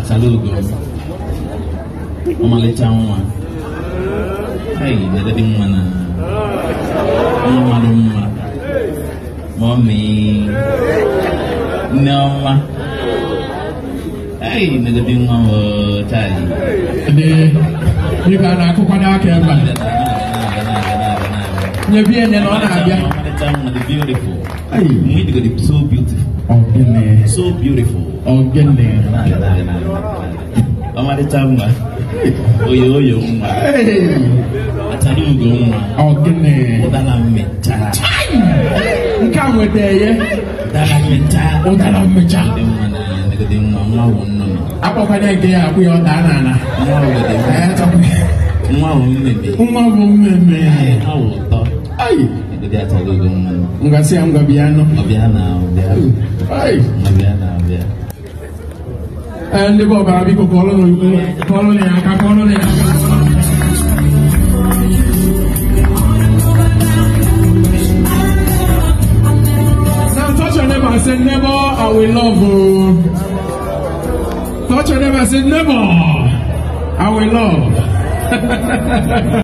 Achalugo. Ọmalịcha nwa. Hey, negodi nwa na. Nwa mara mma. Mommy. Nneọma. Hey, negodi nwa o, chai. Ndị biko a na-akụkwado aka ebe a. Nyebie nye na ọ na-abịa. Ọmalịcha nwa dị beautiful. Hey. Mmiri dị so beautiful. Ogene. So beautiful. Ogene. Ọmalịcha nwa. Oyo oyo nwa. Hey. Achalugo nwa. Ogene. Ụdara mmecha. Nke a nweta ye. Ụdara mmecha. Ụdara mmecha. Dị mma na negodi nwa nwa wụ nnụnụ. Akpọkwanye nke ya akwụ ya ọ daa n'ala. Nwa wụ dị mma. Ee, chọkwa. Nwa wụ mmemme. Nwa bụ mmemme. Nwa wụ ụtọ. Ai. Negodi achalugo nwa. Ngwa sị ya ngwa bịa nụ. Ọbịa na ọbịa. Ai. Ọbịa na ọbịa. Ee, ndị bụ ọbara biko kọọrọ ya aka kọọrọ ya aka. Now touch your neighbor and say, neighbor, I will love you. Touch your neighbor and say, neighbor, I will love.